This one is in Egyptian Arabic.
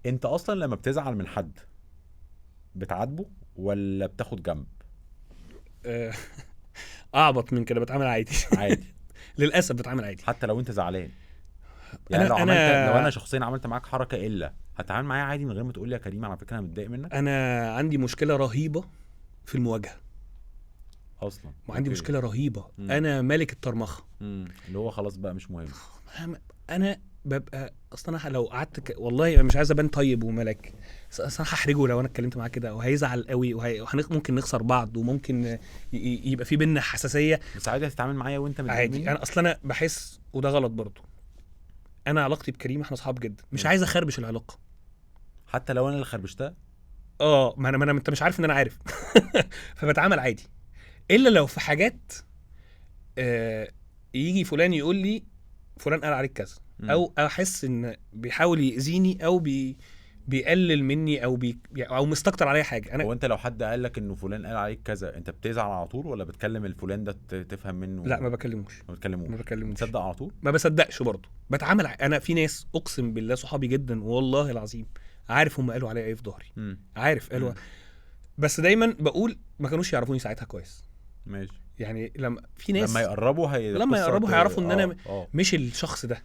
انت اصلا لما بتزعل من حد بتعاتبه ولا بتاخد جنب؟ اعبط من كده، بتعامل عادي. عادي. للاسف بتعامل عادي. حتى لو انت زعلان يعني؟ لو عملت، لو انا شخصيا عملت معاك حركة الا هتعامل معايا عادي من غير ما تقول لي يا كريم على فكرة انا متضايق منك؟ انا عندي مشكلة رهيبة في المواجهه. اصلا؟ وعندي مشكلة رهيبه. انا ملك الطرمخه. اللي هو خلاص بقى مش مهم. انا ببقى اصلا انا لو قعدت والله مش عايز ابان طيب وملك، بس اصل انا هحرجه لو انا اتكلمت معاه كده وهيزعل قوي ممكن نخسر بعض وممكن يبقى في بينا حساسيه. بس عادي هتتعامل معايا وانت متضايق عادي. مني؟ انا اصلا انا بحس، وده غلط برضو، انا علاقتي بكريم، احنا اصحاب جدا، مش عايز اخربش العلاقه. حتى لو انا اللي خربشتها؟ اه، ما انا انت مش عارف ان انا عارف، فبتعامل عادي الا لو في حاجات يجي فلان يقول لي فلان قال عليك كذا، او احس ان بيحاول يأذيني او بيقلل مني او مستكتر عليا حاجة انا. هو انت لو حد قال لك انه فلان قال عليك كذا انت بتزعل على طول ولا بتكلم الفلان ده تفهم منه؟ لا، ما بكلموش. ما بتكلموش؟ ما بكلموش. تصدق على طول؟ ما بصدقش برضه، بتعامل انا في ناس اقسم بالله صحابي جدا والله العظيم عارف هم قالوا عليا ايه في ظهري. عارف قالوا، بس دايما بقول ما كانوش يعرفوني ساعتها كويس. يعني لما في ناس لما يقربوا هي لما القصة يقربوا هيعرفوا ان انا اه. مش الشخص ده.